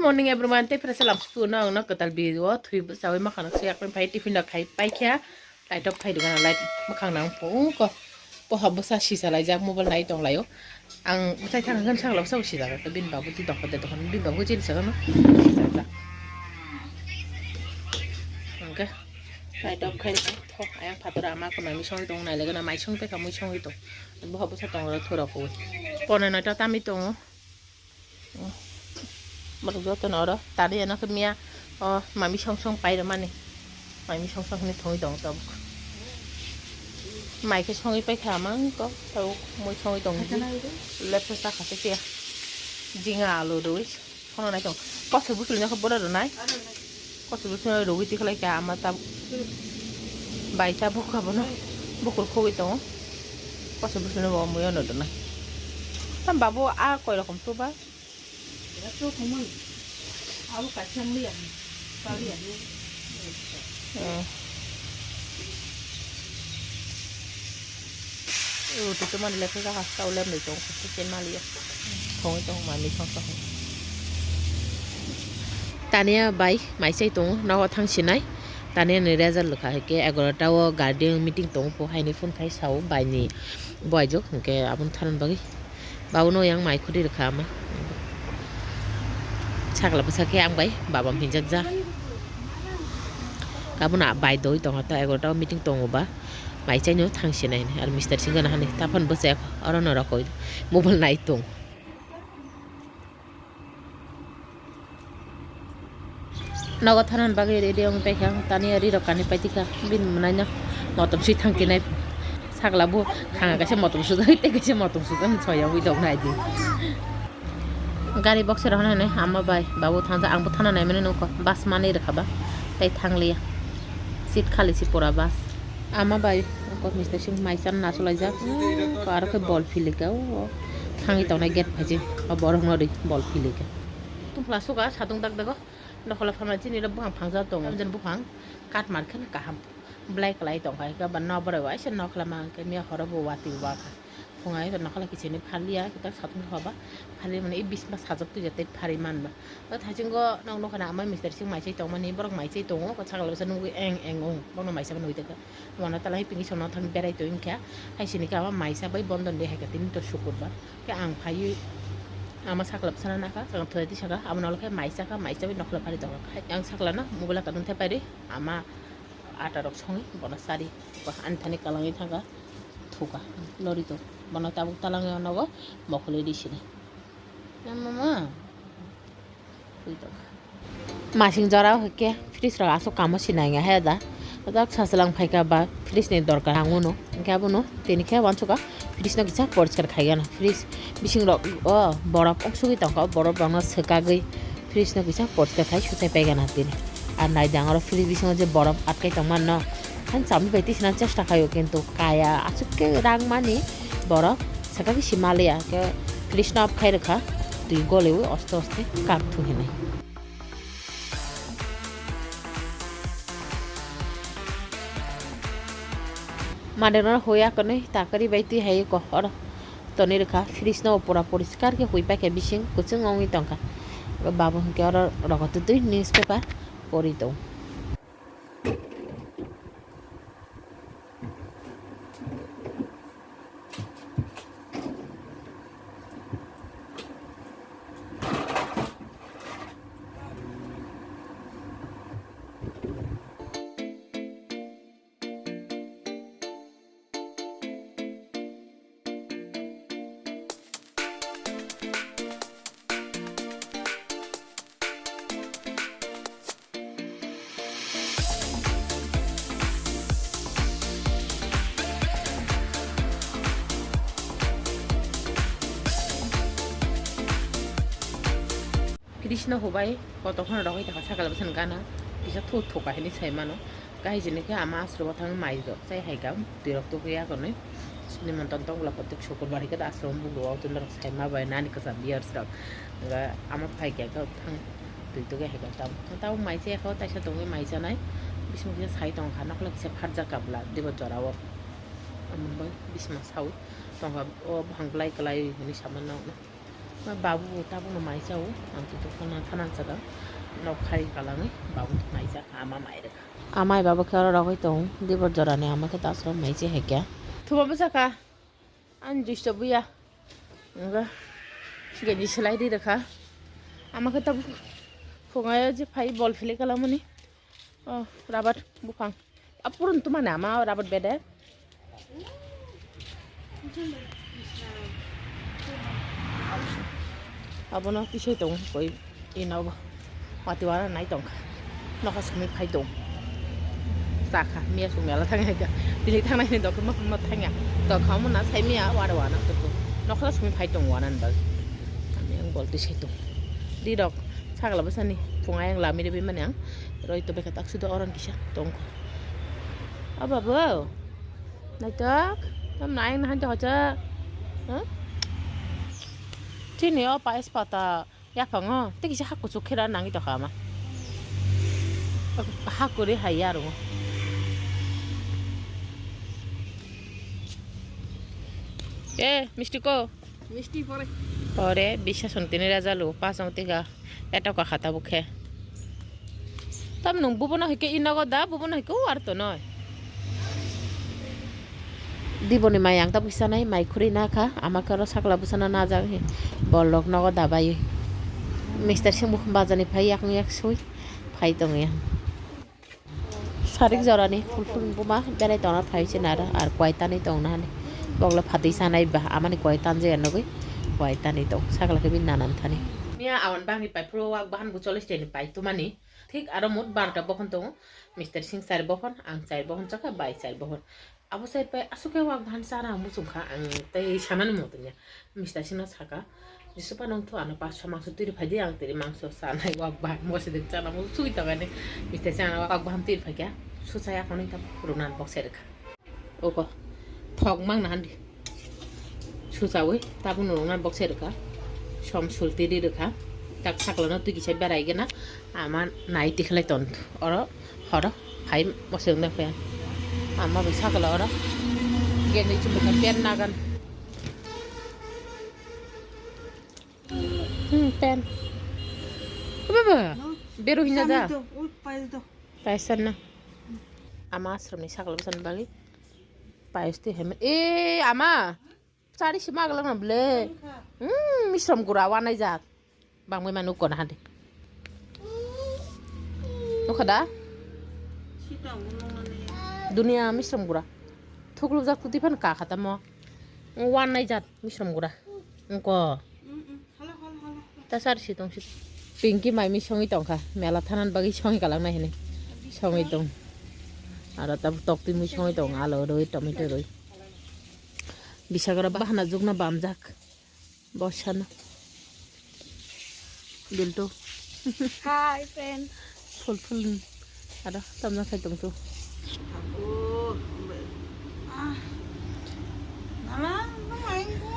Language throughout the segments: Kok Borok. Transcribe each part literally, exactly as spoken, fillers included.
Morning everyone, tei phirasa lamsuku no ang no kwtal video thwi bwchawi makhang no swiyak phai tiffin rok khai paikha. Light off khai dwgano, light makhang nang phung ko. Poha bwsa sisa laijak, mobile nai tong laio. Ang bwsai thang hwn sakla bwsa sisa ka, bini babu twi tong kha de, tong kha bini babu jil sa no. Sisa jak. Hwnkhe light off khai tho, ayang phator ama ko mai mui songwi tong nai lega na, mai songwi tong, mui songwi tong. Boha bwsa tong ro thura ko. Pone noita tami tongo. Borok jotono oro tari eno khe miya o mami song song pai rwmani. Mami song song hinwi thongwi tongo tabuk. Mai khe songwi paikha amang kok tabuk mui songwi tongo. Lepha sakha se tiya jinga alu rwi sono nai tongo. Kosoi busulino khe bora rwnai. Kosoi busulino rwi tikhlai kha ama tabuk. Bai tabuk abono bukur khogwi tongo. Kosoi busulino bo mui ono rwnai. Tam babu a koi rokom tuba. Abo kaisa wngya, paliya. Hmm. Ruti to mani lekha ka hasta ulem ni tong, hasta chen maliya. Thongwi tong mani thong thong. Tania bai mai chai tongo, nogo thang sinai. Tania ni result lwkha hai khe egarota o guardian meeting tongo, po haini phone khai sao bai ni buaijwk, hwnkhe aboni thanan bagwi. Babono yang mai khudi rwkha ama. Sakla bwsa khe ang bai babam hinjak ja. Abono bai doi tongkha ta, egarota o meeting tongo ba. Mai chaino thang sinai hinwi. Aro mister singana hani taphano bwchak orono rokoi mobile nai tong. Nogo thanani bagwi ready wngwi paikha ang, tani ri rok kani paitikha, bini mwnaino motom swi thangtinai. Sakla bo thanga kaisa motom sujak, tei kaisa motom sujak, soyogwi tong nai di. Gari box rok hinwi ama bai babu thangjak, ang bo thana naimani nukha, bus manwi rwkha ba, tei thangliya, seat khali se pura bus. Ama bai kok mister sing mai chana nasolai jak. Aro khe bol philika o thangwi tongnai gate phaijak. O borok no ri bol philika. Tungphla suka satung dak dago. Nokhola pharma chini rok buphang phangjak tongo. Amjani buphang kat mar khe kaham. Black lai tongkha khe ba nokbar waisa nokhola ma khe miya horo bo watwi wakha. Phungai to nokhola kichini phalia kitak satung hoba. Phali mani i bisma sajak tuja tei phari manba. O thaisingo nok nokha na ama mister sing mai chai tongmani, borok mai chai tongo, ko sakla bwsa nugwi eng eng ong, bono mai sabo nugwi tongkha. Wano tala hai pini sono thang berai tong kha, hai sini khe ama mai sa bai bondon de hai kha tini to sukurbar. Khe ang phaiwi ama sakla bwsano nakha, ang thoi twi sakha, amo nokla khe mai sakha, mai chawi nokla phari tongkha. Hai ang sakla no mobile kanun thai pairi ama ata rok songwi bono sari, ani thani kalangwi thangkha, thukha, lori to bono tabuk talangwi nogo mokholi ri sini. Mama. Masing jora hwnkhe fridge rok aswk kamo sinai ya he da. Dak sasalang phaikha ba fridge ni dorkar ang uno. Hwnkhe abono tini khe wansukha fridge no kisa poriskar khaigano. Fridge bising rok o borok ongsugwi tongkha, o borok rokno swkagwi fridge no kisa poriskar khai suthai paigana tini. Ar naidi ang oro fridge bisingo je borok atkai tongmano. Ang chamwi bai tisna chesta khaio, kintu kaya aswk khe rang mani borok sakha bisi maliya khe fridge no off khai rwkha, twi goliwi oste oste kak thu hinwi. Made no huya kwnwi takari bai twi hai ko oro tonwi rwkha, fridge no pura poriskar khe hui paikha, bising kwchwng wngwi tongkha. Babu hinkhe oro rogo twtwi newspaper pori tong. Krishna hubai kotokhno rogwi tongkha sakala bwsani gana kisa thu thuka hinwi sai mano. Kaijini khe ama asrogo thangwi mai rok chai hai kha, twi rok tubui agonwi. Nimonton tongla kotuk sukurbar hai khe asrogo bugo o twi norok sai ma bai nani kwcham viewers rok. Nga ama phai khe thang twi tugui hai khe tam. Tamo mai chai kha taisa tongwi mai chanai. Bising kisa sai tongkha nokla kisa pharjak kabla dibo jorao. Amo bai bisma saui tongkha o buphang blai kwlai hinwi sama nokna. Babu bo tabukno mai chao, ang twi tongkha na thanang chakha. Nok khai kalangwi babu mai chakha, ama mai rwkha. Amai babu khe oro rogwi tong, dibor jorani ama khe tasro mai se hai khe. Thuma bwsakha, ani duisto buya. Nga genji selai ri rwkha. Ama khe tabuk phungayo je phai bol philai kalamani. Oh, rabar buphang. Apurun tumane ama rabar bede. Abono tisai tong koi ino bo. Mati wara nai tongkha. Nokha sumi phai tong. Sakha miya sumi ala thang hai ka. Tini thang nai ni dokhe ma ma thang ya. Dokha mo na sai miya wara wana to. Nokha sumi phai tong wana ndal. Ami ang bol tisai tong. Di dok sakla bwsani phung ayang lami de bimani ang. Roi to beka tak sudo oron kisa tong. O babu. Naitok. Tam naing nahan to hocha. Huh? Chini o pais pata yaphango. Te kisa haku chuk khera nangi to khama. Haku re hai yaro. Eh, misti ko. Misti pore. Pore, bisa sontini rajalu, pasang tiga. Eto ka khata bukhe. Tam nung bubono hike inogo da, bubono hike uar to noi. Diboni mai ang ta bisa nai, mai khuri na kha, ama khe oro sakla bwsano najak he. Bol rok nogo da bai. Mister sing bukhum bajani phai yakung yak sui phai tong ya. Sarik jorani phul phul buma belai tongna phai se naro, ar kwai tanwi tongna hani. Bokle phatwi sanai ba, amani kwai tan je nugwi kwai tanwi tong, sakla khe bini nanan thani. Miya awan bangni pai phuru wak bahan bu chollish teni pai tumani. Thik aro mut barota bokhon tongo. Mister sing char bokhon, ang char bokhon chakha, bai char bokhon. Abo sai pai aswk khe wak bahan chana muchung kha, ang tei sanani muchung ya. Mister singno saka, "Jisupa nung thu ano pas mangso twi rw phai di, ang tini mangso chanai wak bahan mosideng chana muchung sugwi tongani." Mister singno wak bahan twi rw phai kha, suchai akhonwi tamo runan bok sai rwkha. Oko thok mang na handi. Suchawi tabuk nurungna bokse rwkha. Som sulti ri rwkha. Tak saklano twi kisa berai gana. Ama nai tikhlai ton. Oro horo phai moseng da phai. Ama bai sakla oro. Geni chumbuka pen nagan. Hmm, pen. Baba, beru hinja da. Paisa na. Ama asrami sakla bwsani bagwi. Pais twi hai ma. Eh, ama. Chari si magla na ble. Hmm, misrom gura wanai jak. Bang mai manu kon hadi. Nukha da? Dunia misrom gura. Thuklu jak tuti phan ka khata mo. Wanai jat misrom gura. Ngko. Ta sar si tong si. Pinky mai mi songi tong kha. Mela thanan bagi songi kalang nai hini. Songi tong. Aro tab tok twi mi songi tong. Alo roi, tomato roi. Bisagra bahana jugna bamjak. Bosana. Biltu. Hi, friend. Full, full. Ada, tamna khai tong tu. Aku. Ah. Nala, nala, aku.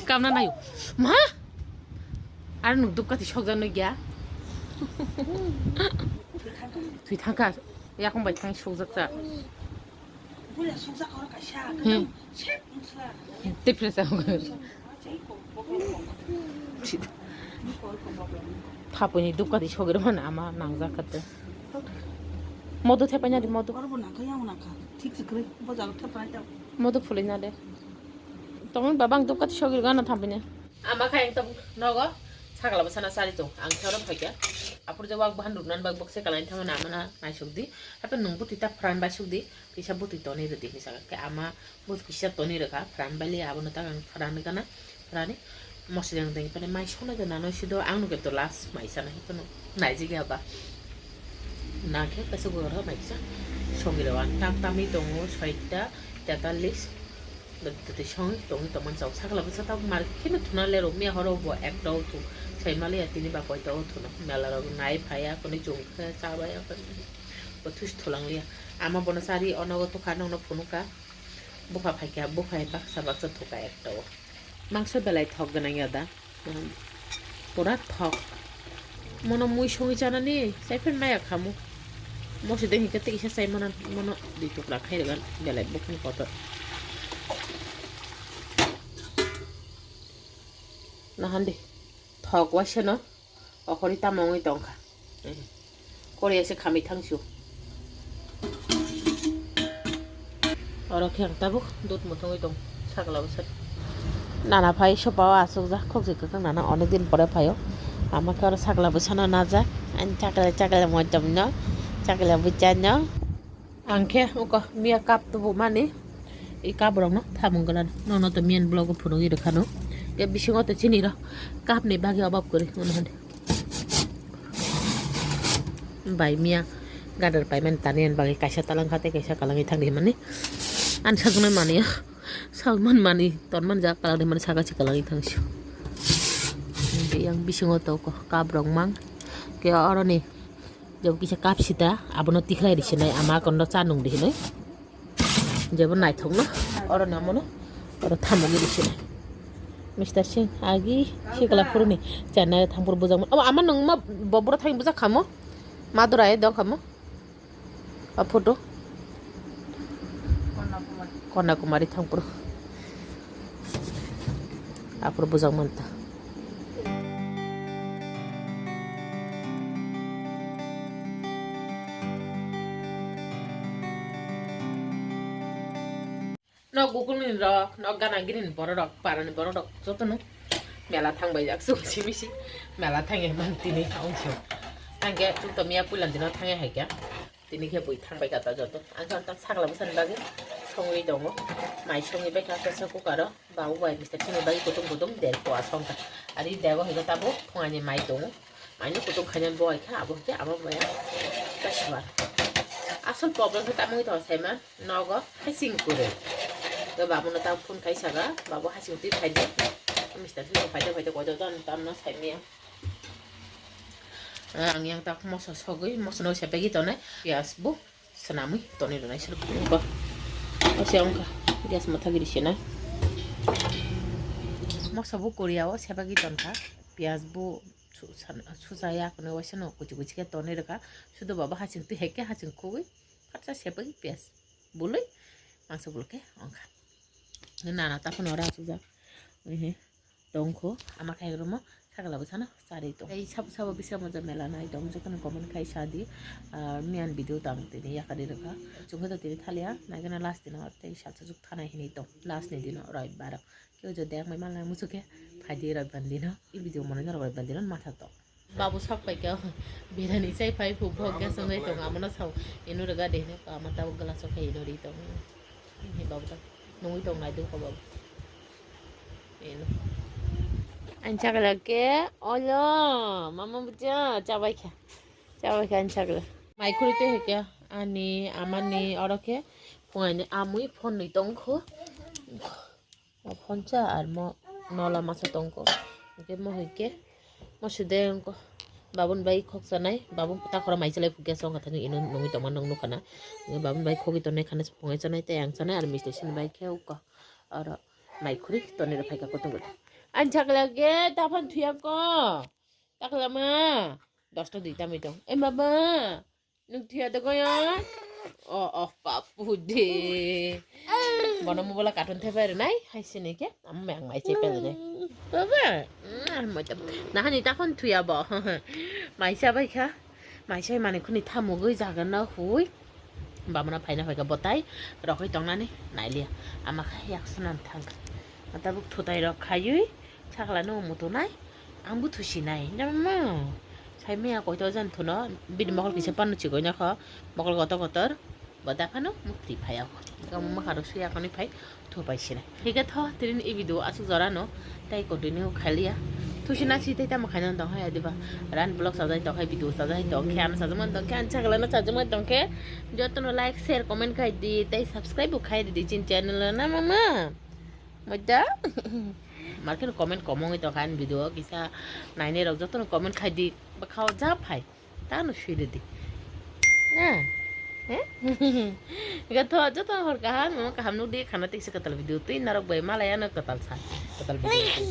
Kamna nayo. Ma? Ar nuk duk kati sokjan no gya. Twi thangka. Yakung bai thang sokjak ta. Hmm. Tei phre sa. Thapuni dukani sogwi rwmani ama nangjak kha tei. Modo thepai na di, modo. Modo phulai na de. Tongmani baba ang dukani sogwi rwgana thapuni. Ama khe ang tabuk nogo sakla bwsana chari tong. Ang khe oro phaikha. Aphuru je wak bahan ruknani bagwi bokse kalai thangmani amana naisuk di. Hape nwng bwtwi ta pran bai suk di. Kisa bwtwi tonwi rwdi hinwi sakha. Khe ama bwtwi kisa tonwi rwkha. Pran bai li abono tak ang pran rwgana. Pranwi mosodeng deng phanwi mai songna de nanwi sido ang nukhe to last mai sana hinwi phano naijigya ba. Nakhe kaisa gura mai kisa songwi rw ang. Tam tamwi tongo soita tetallis. Tei song tongwi tongmani chao sakla bwsa tabuk mar kheno thuna le rw miya horo bo ekta o thung sai maliya tini ba koita o thuna mela rok nai phaiya kwnwi chwng khe cha baiya bo thusi thulang liya ama bono chari onogo tukha nokno phunukha bupha phaikha bupha hai baksa baksa thukha ekta o mangso belai thok gwnang ya da. Pura thok. Mono mui songwi chanani, chaiphan maya khamu. Mosi de hinkhe tei kisa chai mana, mono dui tukla khai rwgan belai bukhung kotor. Nahandi thok waisano okhori tamo wngwi tongkha. Kori ase khamwi thangsu. Oro khe ang tabuk dut muthungwi tong sakla bwsano. Nana phai sopa o asukjak khokjwi kwkhwrang nana onek din pore phaio. Ama khe oro sakla bwsano najak. Ani chakla chakla moitom no chakla bwcha no. Ang khe uko miya cup tubumani, i cup rokno thamung gwnang. Nono to miyan vlog o phunugwi rwkhano. Khe bisingo to chini rw cup ni bagwi obab kwrwi, uno hwn. Bai miya gadar paimani tani ani bagwi kaisa talangkha tei kaisa kalangwi thangdi hwnmani. Ani saknai manwi, sakman manwi, tonman jak kalangdi hwnmani saka se kalangwi thangsu. Yang bisingo to uko cup rok mang. Khe oroni Jebo kisa cup sita, abono tikhlai risinai, ama kono cha nung di hinui. Jebo naithokno, oro namono, oro thamogwi risinai. Mister Singh, agi sikla phuruni, Chennai thangphuru bujak mo. Abo ama nung ma boboro thang bujak khamo? Madurai dong khamo? A photo? Konyakumari thangphuru. Aphuru bujak manta. Nok Google ni rok, nok gana gini ni borok rok, para ni borok rok, joto no mela thang bai jak, sung simi si mela thang ya man tini, ang sung. Ang ke tung to miya puila dino thang ya hai kya. Tini khe bui thang bai kha ta joto. Ang khe ang sakla bwsani bagwi songwi tongo. Mai songwi bai kha pressure cooker o. Babu bai mister chini bagwi kutung kutung der pua song kha. Ari dego hai khe tabuk phungai ni mai tongo. Mai no kutung khaina bo hai kha abo khe abo bai. Kasibar. Asol problem khe tamoni tongo saima nogo hasing kwrwi. Khe babu no ta phone khai saka, babu hasing twi phai di. Mister chini phai de phai de koi do don tam no saimia. Ang yang tak moso sogwi, moso no sepegi tonai. Pias bo swnamwi tonwi rwnai sir bo. Ose wngkha gas mathagiri sinai. Moso bo koria o sepagi tonkha. Pias bo su-, san-, susa ya kono waisa no kuchi kuchi khe tonwi rwkha. Sudo baba haching twi hai khe haching khugwi. Phatsa sepagi pias. Bului mangsa bulu khe wngkha. Nana ta phano ora suja. Ehe. Tongkho, ama khe rwmo sakla bwsano charwi tong. Tei sabo sabo bisa moja mela nai tong, jotono comment khai sa di. Ah, miyan video tang tini yakari rwkha. Chungkhe to tini thalia, naigana last dino tei salsa juk thanai hinwi tong. Last ni dino roibaro. Khe o jo dek mai malnai muchukhe phaidi roibar dino. I video monai norok roibar dino matha tong. Babu sak pai khe birani chai phai phu bo khe songai tong, amono sao ino rwga de hino, ama tabuk glass o khai ino ri tong. He babu ta nungui tong nai dukho babu. Eno. Ani chakla khe, olo, mama buja, chabai kha. Chabai kha ani chakla. Mai khuri twi hai khe, ani, amani, oro khe, phungaini amui phone nwi tongkho. O phone cha ar mo nola masa tongkho. Hwnkhe mo hai khe, mo side wngkho. Babun bai khoksa nai, babun takhoro mai chalai phukya songkha thani ino nungui tongma nung nukha na. Babun bai khogwi tongnai khana phungai chanai tei ang chanai ar misto sini bai khe uko. Oro mai khuri toni rw phaikha kutung kutung. Ani chakla khe taphang thuya ko. Takla ma. Dosta dui tamwi tong. E baba. Nuk thia de koyo. O, o, papu de. Bono mobile cartoon thepai rwnai, hai sini khe. Amo yang mai chepai rwnai. Baba. Nahani takhon thuya bo. Mai chabai kha. Mai chai mani khuni thamugwi jaga na hui. Bamana phaina phaikha botai rokoi tongnani nailiya. Ama kha yak sunan thang. Tabuk thutai rok khayui sakla no mutunai. Ang bo thusinai. Nangma. Sai maya koito jan thuno. Bini mokol kisa pano chikoi nakho. Mokol kotor kotor. Bo daphano mukti phaya kho. Gamo makha rok suya khoni phai. Thupai sinai. Hikhe tho, tini i video asuk jora no. Tai continue khaliya. Thusina si tai tamo khaina dong hai adiba. Ran vlog sajai tong hai video sajai tong khe ano sajak man tong khe ano chakla no sajak man tong khe. Jotono like, share, comment khai di. Tai subscribe bo khai di chin channel na mama. Moja. Markhe comment komong to khan video kisa naine rok jotono comment khai di. Ba khao ja phai. Tano sui redi. Na. He? Ga tho joto hor kaham, mo kaham nuk di khana tik se katal video. Tui narok bai malaya no katal sa. Katal video.